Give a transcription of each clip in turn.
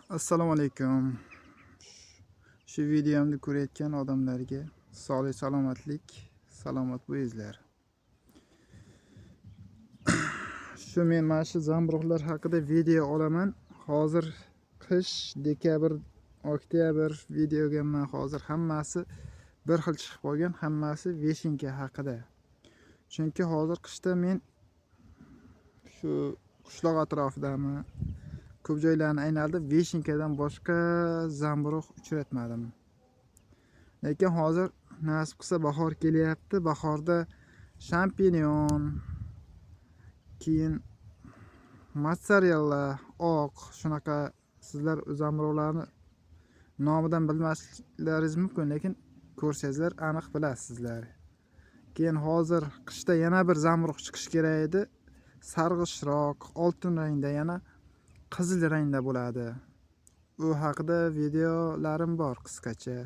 Assalomu alaykum. Shu videomni ko'rayotgan odamlarga sog'lik, salomatlik, salomat bo'linglar. Shu men mana shu zamburug'lar haqida video olaman. Hozir qish, dekabr, oktyabr videoga men hozir hammasi bir xil chiqib qolgan, hammasi veshinka haqida. Chunki hozir qishda men shu qishloq atrofidami ko'p joylarni aylandim, veshinkadan boshqa zamburug' uchratmadim. Lekin hozir nasib qilsa bahor kelyapti. Bahorda shampinyon, keyin mozzarella, oq, shunaqa sizlar zamburug'larni nomidan bilmasliklaringiz mumkin, lekin ko'rsangizlar aniq bilasizlar. Keyin hozir qishda yana bir zamburug' chiqishi kerak edi. Sarg'ishroq, oltin rangda, yana qizil rangda bo'ladi. U haqida videolarim bor qisqacha.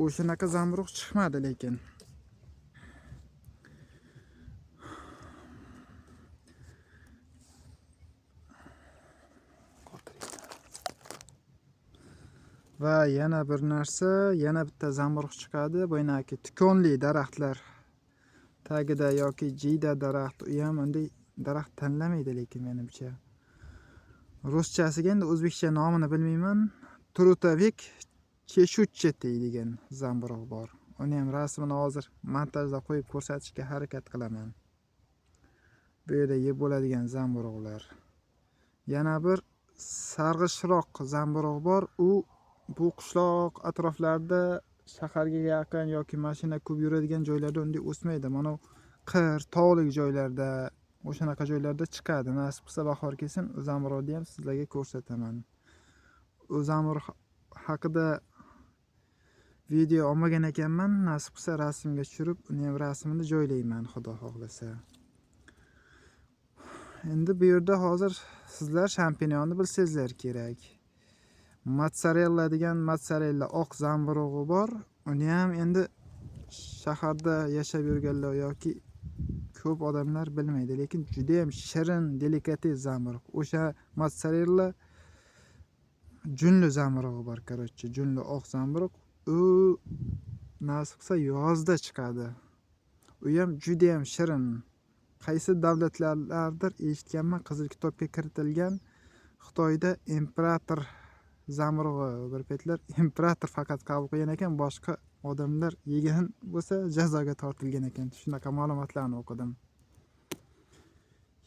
U shunaqa zamburug' chiqmadi lekin. Va yana bir narsa, yana bitta zamburug' chiqadi. Boyagi tikonli daraxtlar tagida yoki jiyda daraxt, u ham unday daraxt tanlamaydi lekin menimcha. Ruschasiga endi o'zbekcha nomini bilmayman. Trutavik cheshucheti degan zamburug' bor. Uni ham rasmini hozir montajda qo'yib ko'rsatishga harakat qilaman. Bu yerda yeb bo'ladigan zamburug'lar. Yana bir sarg'ishroq zamburug' bor. U bu qishloq atroflarida, shaharga yaqin yoki mashina ko'p yuradigan joylarda unday o'smaydi. Mana qir, tog'lik joylarda, o'shanaqa joylarda chiqadi. Nasib qilsa bahor kelsin, u zamburug'ni ham sizlarga ko'rsataman. U zamburug' haqida video olmagan ekanman. Nasib qilsa rasmga tushirib, uni ham rasmini joylayman, Xudo xohlasa. Endi bu yerda hozir sizlar shampinyonni bilsangizlar kerak. Mozzarella degan mozzarella oq zamburug'i bor. Uni ham endi shaharda yashab yurganlar yoki ko'p odamlar bilmaydi, lekin juda ham shirin, delikates zamburug'. O'sha mozzarella junli zamburug'i bor, karochi, junli oq zamburug'. U nasib qilsa yozda chiqadi. U ham juda ham shirin. Qaysi davlatlardir eshitganman, qizil kitobga kiritilgan. Xitoyda imperator zamburug'i bir paytlar imperator faqat qabul qilgan ekan, boshqa odamlar yegan bo'lsa jazoga tortilgan ekan. Shunaqa ma'lumotlarni o'qidim.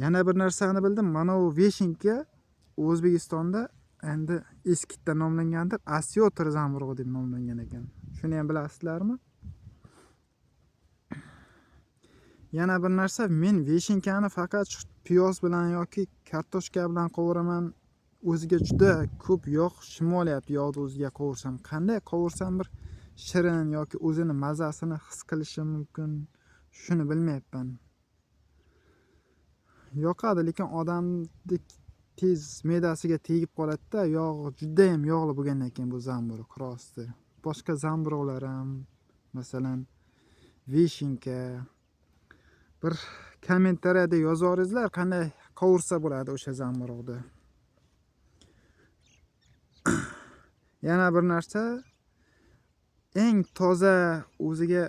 Yana bir narsani bildim. Mana u veshinka O'zbekistonda endi eskitda nomlangandir, asyotr zamburug'i deb nomlangan ekan. Shuni ham bilasizlarmi? Yana bir narsa, men veshinkani faqat piyoz bilan yoki kartoshka bilan qovuraman. O'ziga juda ko'p yog' shimolyapti, yog'ni o'ziga qovursam. Qanday qovursam bir shirin yoki o'zini mazasini his qilishim mumkin, shuni bilmayapman. Yoqadi, lekin odamni tez me'dasiga tegib qoladi-da, yog' juda ham yog'li bo'lgandan keyin bu zamburug' rosti. Boshqa zamburug'lar ham, masalan, vishinka. Bir kommentariyada yozaveringizlar, qanday qovursa bo'ladi o'sha zamburug'ni. Yana bir narsa, eng toza o'ziga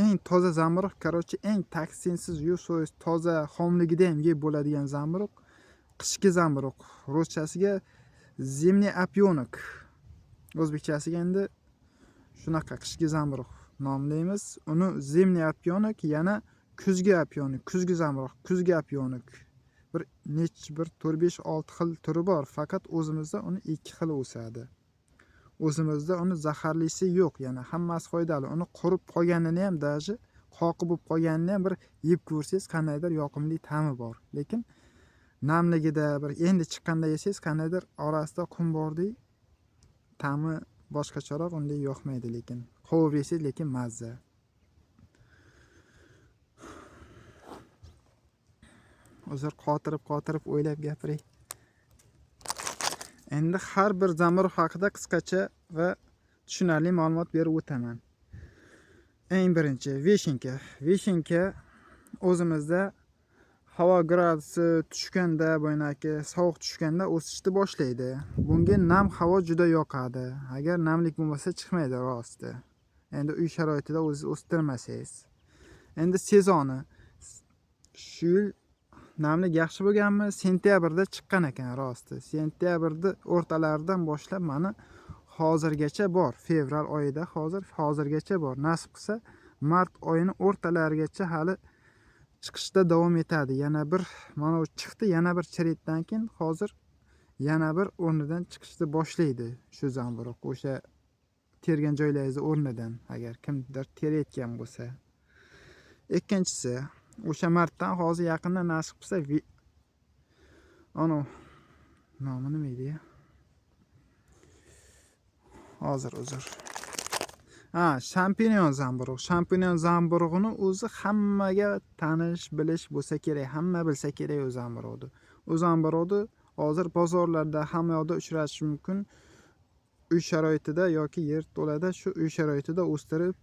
eng toza zamburug', karochi, eng toksinsiz, 100% toza, xomligida ham yeb bo'ladigan zamburug' qishki zamburug'. Ruschasiga zimniy opyonok, o'zbekchasiga endi shunaqa qishki zamburug' nomlaymiz. Uni zimniy opyonok, yana kuzgi opyonok, kuzgi zamburug', kuzgi opyonok. Bir nech bir 4 5 6 xil turi bor, faqat o'zimizda uni 2 xili o'sadi. O'zimizda uni zaharlisi yo'q, yana hammasi foydali. Uni qurib qolganini ham, daji qoqi bo'lib qolganini ham bir yeb ko'rsangiz qandaydir yoqimli ta'mi bor. Lekin namligida bir endi chiqqanda yesangiz qandaydir orasida qum bordek ta'mi boshqacharoq, unday yoqmaydi, lekin qovurib yesangiz lekin mazza. Uzr, qotirib o'ylab gapiray. Endi har bir zamburug' haqida qisqacha va tushunarli ma'lumot berib o'taman. Eng birinchi veshinka. Veshinka o'zimizda Havo gradusi tushganda, boyagi sovuq tushganda o'sishni boshlaydi. Bunga nam havo juda yoqadi. Agar namlik bo'lmasa chiqmaydi rosti. Endi uy sharoitida o'zingiz o'stirmasangiz. Endi sezoni shu yil namlik yaxshi bo'lganmi? Sentyabrda chiqqan ekan rosti. Sentyabrda o'rtalaridan boshlab mana hozirgacha bor. Fevral oyida hozirgacha bor. Nasib qilsa mart oyini o'rtalarigacha hali chiqishda davom etadi. Yana bir mana u chiqdi, yana bir chiritdan keyin hozir yana bir o'rnidan chiqishni boshlaydi shu zamburug'. O'sha tergan joylaringizni o'rnidan agar kimdir terayotgan bo'lsa. Ikkinchisi, o'sha martdan hozir yaqinda nasib qilsa ana nomi nima edi ya? Hozir uzr. Ha, shampinyon zamburug'. Shampinyon zamburug'ini o'zi hammaga tanish, bilish bo'lsa kerak. Hamma bilsa kerak u zamburug'ni. U zamburug'ni hozir bozorlarda, hamma yoqda uchratish mumkin. Uy sharoitida yoki yerto'lada shu uy sharoitida o'stirib,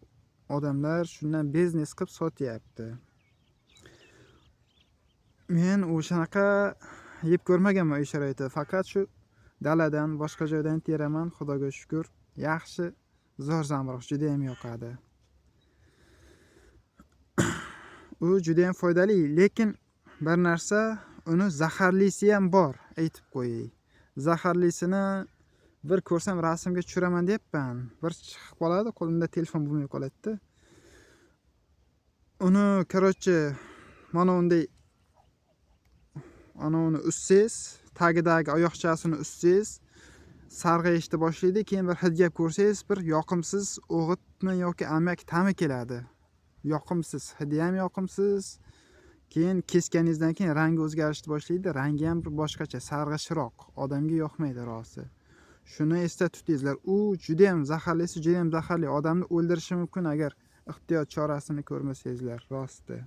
odamlar shundan biznes qilib sotyapti. Men o'shanaqa yeb ko'rmaganman uy sharoitida. Faqat shu daladan, boshqa joydan teraman, Xudoga shukr. Yaxshi, zo'r zamburug' juda ham yoqadi. U juda ham foydali, lekin bir narsa, uni zaharlisi ham bor, aytib qo'yay. Zaharlisini bir ko'rsam rasmga tushiraman deyapman. Bir chiqib qoladi, qo'limda telefon bo'lmay qoladi-da. Uni, короче, mana unday ana uni uzsangiz, tagidagi oyoqchasini uzsangiz, sarg'ayishni boshlaydi. Keyin bir hidgab ko'rsangiz, bir yoqimsiz o'g'itmi yoki ammiak ta'mi keladi. Yoqimsiz, hidi ham yoqimsiz. Keyin kesganingizdan keyin rangi o'zgarishni boshlaydi. Rangi ham bir boshqacha, sarg'ishroq, odamga yoqmaydi rosti. Shuni esda tutingizlar. U juda ham zaharlisi, juda ham zaharli, odamni o'ldirishi mumkin agar ehtiyot chorasini ko'rmasangizlar, rosti.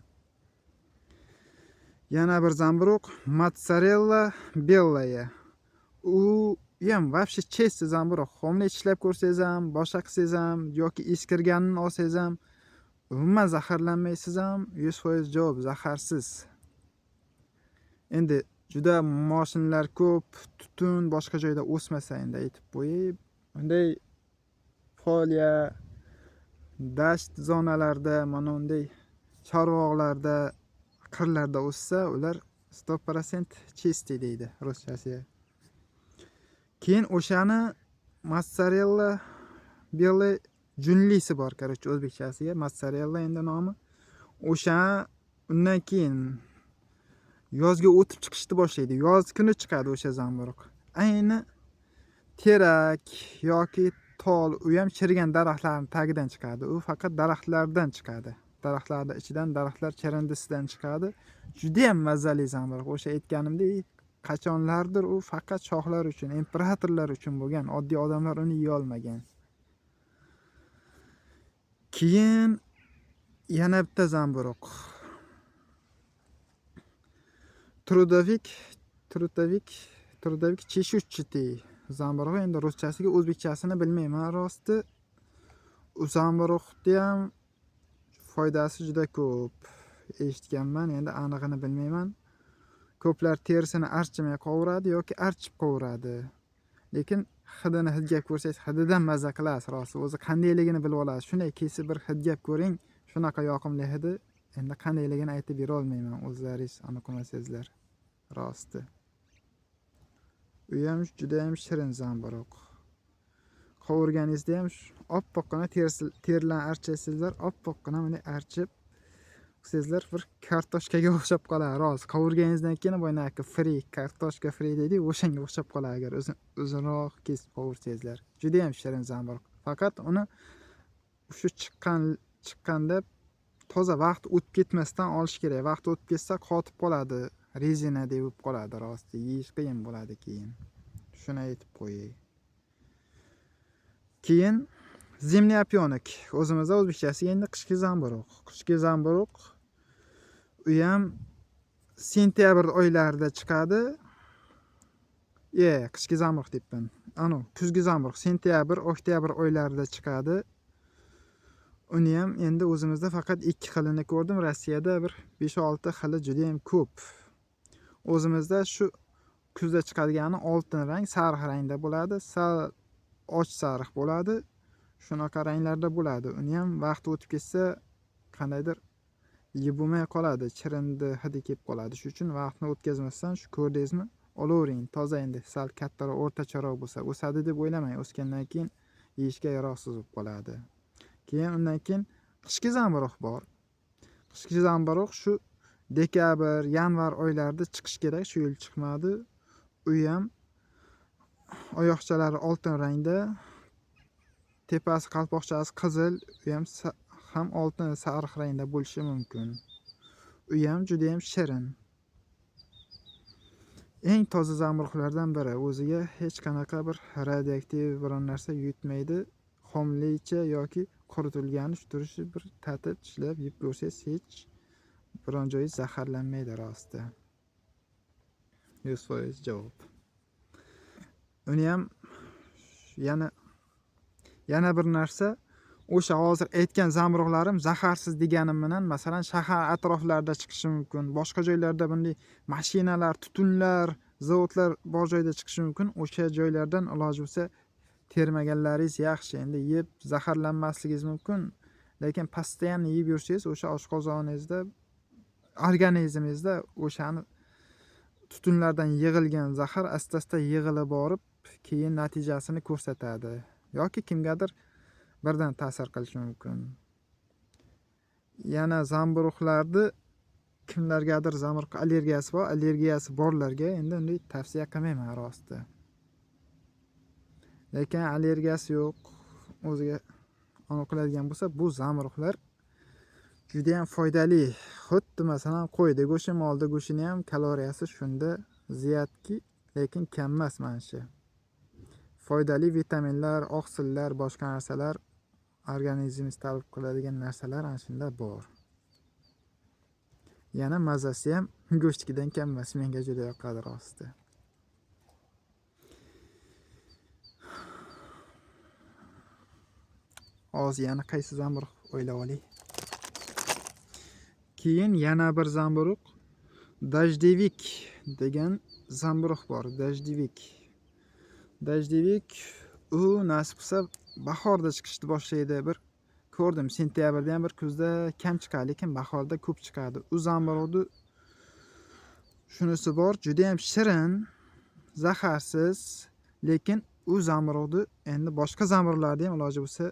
Yana bir zamburug' mozzarella bellaya. U ham вообще чистый zamburug'. Xomlik tishlab ko'rsangiz ham, boshqa qilsangiz ham yoki eskirganini olsangiz ham umuman zaharlanmaysiz ham, 100% javob zaharsiz. Endi juda moshinalar ko'p, tutun boshqa joyda o'smasa endi aytib qo'yay. Bunday polya, dasht zonalarda, mana unday chorvoqlarda, qirlarda o'ssa, ular 100% чистый deydi ruschasiga. Keyin o'shani mozzarella белый junlisi bor, короче, o'zbekchasiga mozzarella endi nomi. O'sha undan keyin yozga o'tib chiqishni boshlaydi. Yoz kuni chiqadi o'sha zamburug'. Ayni terak yoki tol, u ham chirigan daraxtlarning tagidan chiqadi. U faqat daraxtlardan chiqadi. Daraxtlarning ichidan, daraxtlar chirindisidan chiqadi. Juda ham mazali zamburug'. O'sha aytganimdek, qachonlardir u faqat shohlar uchun, imperatorlar uchun bo'lgan. Oddiy odamlar uni yeya olmagan. Keyin yana bitta zamburug'. Trudovik, trudovik, trudovik чешуйчатый zamburug'i. Endi ruschasiga o'zbekchasini bilmayman rosti. U zamburug'ni ham foydasi juda ko'p. Eshitganman, endi anig'ini bilmayman. Ko'plar terisini archimay qovuradi yoki archib qovuradi. Lekin hidini hidgab ko'rsangiz, hididan maza qilasiz rosti. O'zi qandayligini bilib olasiz. Shunday kesib bir hidgab ko'ring, shunaqa yoqimli hidi. Endi qandayligini aytib bera olmayman, o'zlaringiz aniq qilmasangizlar rosti. U ham juda ham shirin zamburug'. Qovurganingizda ham oppoqqina terilarni archasangizlar, oppoqqina bunday archib qilsangizlar bir kartoshkaga o'xshab qoladi rost. Qovurganingizdan keyin boyagi fri, kartoshka fri deydi, o'shanga o'xshab qoladi agar uzunroq kesib qovursangizlar. Juda ham shirin zamburug'. Faqat uni shu chiqqanda toza vaqt o'tib ketmasdan olish kerak. Vaqt o'tib ketsa qotib qoladi, rezinadek bo'lib qoladi rosti. Yeyish qiyin bo'ladi keyin. Shuni aytib qo'yay. Keyin зимний опенок. O'zimizda o'zbekchasiga endi qishki zamburug'. Qishki zamburug' u ham sentyabr oylarida chiqadi. Qishki zamburug' deyapman. Anu, kuzgi zamburug' sentyabr, oktyabr oylarida chiqadi. Uni ham endi o'zimizda faqat 2 xilini ko'rdim. Rossiyada bir 5-6 xili juda ham ko'p. O'zimizda shu kuzda chiqadigani oltin rang, sariq rangda bo'ladi, sal och sariq bo'ladi. Shunaqa ranglarda bo'ladi. Uni ham vaqt o'tib ketsa qandaydir yeb bo'lmay qoladi, chirindi hidi kelib qoladi. Shuning uchun vaqtni o'tkazmasdan shu ko'rdingizmi, olavering. Toza endi sal kattaroq, o'rtacharoq bo'lsa, o'sadi deb o'ylamang. O'sgandan keyin yeyishga yaroqsiz bo'lib qoladi. Keyin undan keyin qishki zamburug' bor. Qishki zamburug' shu dekabr, yanvar oylarida chiqish kerak. Shu yil chiqmadi. U ham oyoqchalari oltin rangda, tepasi qalpoqchasi qizil, u ham oltin sariq rangda bo'lishi mumkin. U ham juda ham shirin. Eng toza zamburug'lardan biri. O'ziga hech qanaqa bir radioaktiv biron narsa yutmaydi. Xomlicha yoki quritilgani shu turishi bir tatib tishlab yeb ko'rsangiz hech biron joyi zaharlanmaydi rosti. 100% javob. Uni ham yana bir narsa, o'sha hozir aytgan zamburug'larim zaharsiz deganim bilan, masalan, shahar atroflarida chiqishi mumkin, boshqa joylarda bunday mashinalar, tutunlar, zavodlar bor joyda chiqishi mumkin. O'sha joylardan iloji bo'lsa termaganlaringiz yaxshi. Endi yeb zaharlanmasligingiz mumkin, lekin постоянно yeb yursangiz o'sha oshqozoningizda, organizmingizda o'shani tutunlardan yig'ilgan zahar asta-asta yig'ilib borib, keyin natijasini ko'rsatadi yoki kimgadir birdan ta'sir qilishi mumkin. Yana zamburug'larni kimlargadir zamburug' allergiyasi bor, allergiyasi borlarga endi unday tavsiya qilmayman rosti. Lekin allergiyasi yo'q, o'ziga aniq qiladigan bo'lsa, bu zamburug'lar juda ham foydali. Xuddi masalan qo'yda go'shti, molda go'shtini ham kaloriyasi shunda ziyodki, lekin kam emas mana shu. Foydali vitaminlar, oqsillar, boshqa narsalar, organizmingiz talab qiladigan narsalar ana shunda bor. Yana mazasi ham go'shtnikidan kam emas, menga juda yoqadi rosti. Hozir yana qaysi zamburug' o'ylab olay. Keyin yana bir zamburug', dajdevik degan zamburug' bor. Dajdevik. Dajdevik u nasib qilsa bahorda chiqishni boshlaydi. Bir ko'rdim, sentyabrda ham bir kuzda kam chiqadi, lekin bahorda ko'p chiqadi. U zamburug'ni shunisi bor, juda ham shirin, zaharsiz, lekin u zamburug'ni endi boshqa zamburug'larni ham iloji bo'lsa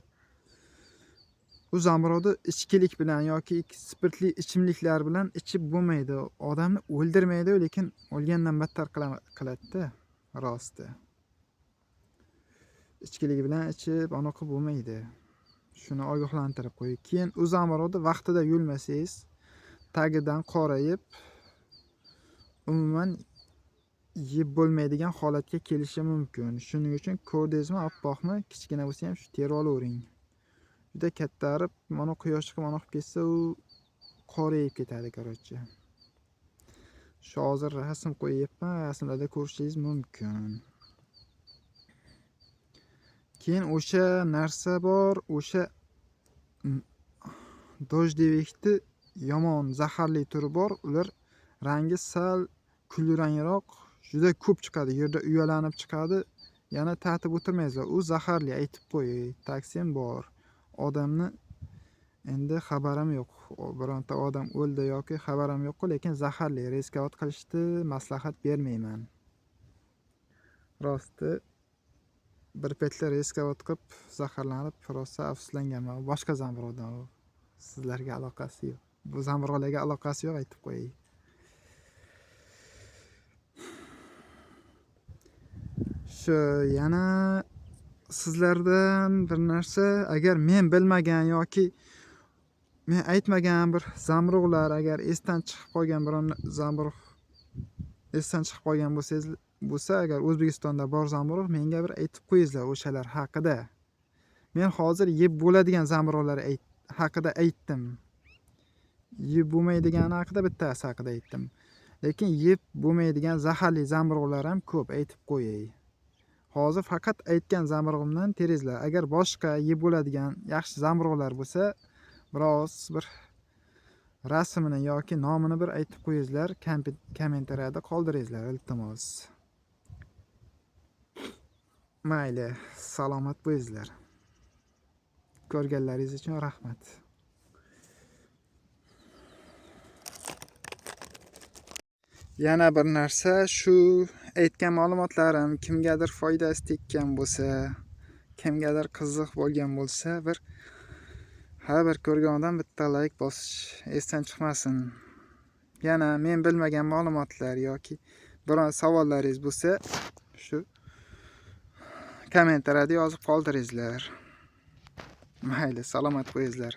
u zamburug'ni ichkilik bilan yoki spirtli ichimliklar bilan ichib bo'lmaydi. Odamni o'ldirmaydi, lekin o'lgandan battar qiladi-da, rosti. Ichkilik bilan ichib anaqa bo'lmaydi. Shuni ogohlantirib qo'ying. Keyin u zamburug'ni vaqtida yulmasangiz, tagidan qorayib, umuman yeb bo'lmaydigan holatga kelishi mumkin. Shuning uchun ko'rdingizmi, oppoqmi, kichkina bo'lsa ham shu terib olavering. Juda kattarib, mana quyosh chiqib, mana qilib ketsa, u qorayib ketadi, qarochi. Shu hozir rasm qo'yyapman, rasmlarda ko'rishingiz mumkin. Keyin o'sha narsa bor, o'sha dojdevikni yomon zaharli turi bor. Ular rangi sal kulrangroq, juda ko'p chiqadi, yerda uyalanib chiqadi. Yana tatib o'tirmaysizlar. U zaharli, aytib qo'yay, toksin bor. Odamni endi xabarim yo'q, bironta odam o'ldi yoki xabarim yo'q, lekin zaharli, riskovat qilishni maslahat bermayman. Rosti bir paytlar riskovat qilib zaharlanib rosa afsuslanganman. Boshqa zamburug'dan, u sizlarga aloqasi yo'q. Bu zamburug'larga aloqasi yo'q, aytib qo'yay. Shu yana sizlardan bir narsa, agar men bilmagan yoki men aytmagan bir zamburug'lar agar esdan chiqib qolgan biron zamburug' esdan chiqib qolgan bo'lsa, agar O'zbekistonda bor zamburug', menga bir aytib qo'yingizlar o'shalar haqida. Men hozir yeb bo'ladigan zamburug'lar haqida aytdim. Yeb bo'lmaydigani haqida bittasi haqida aytdim. Lekin yeb bo'lmaydigan zaharli zamburug'lar ham ko'p, aytib qo'yay. Hozir faqat aytgan zamburug'imdan teringizlar. Agar boshqa yeb bo'ladigan yaxshi zamburug'lar bo'lsa, Biroz bir rasmini yoki nomini bir aytib qo'yingizlar, kommentariyada qoldiringizlar, iltimos. Mayli, salomat bo'lingizlar. Ko'rganlaringiz uchun rahmat. Yana bir narsa, shu aytgan ma'lumotlarim kimgadir foydasi tekkan bo'lsa, kimgadir qiziq bo'lgan bo'lsa, bir har bir ko'rgan odam bitta layk bosish esdan chiqmasin. Yana men bilmagan ma'lumotlar yoki biron savollaringiz bo'lsa, shu kommentariyada yozib qoldiringizlar. Mayli, salomat bo'lingizlar.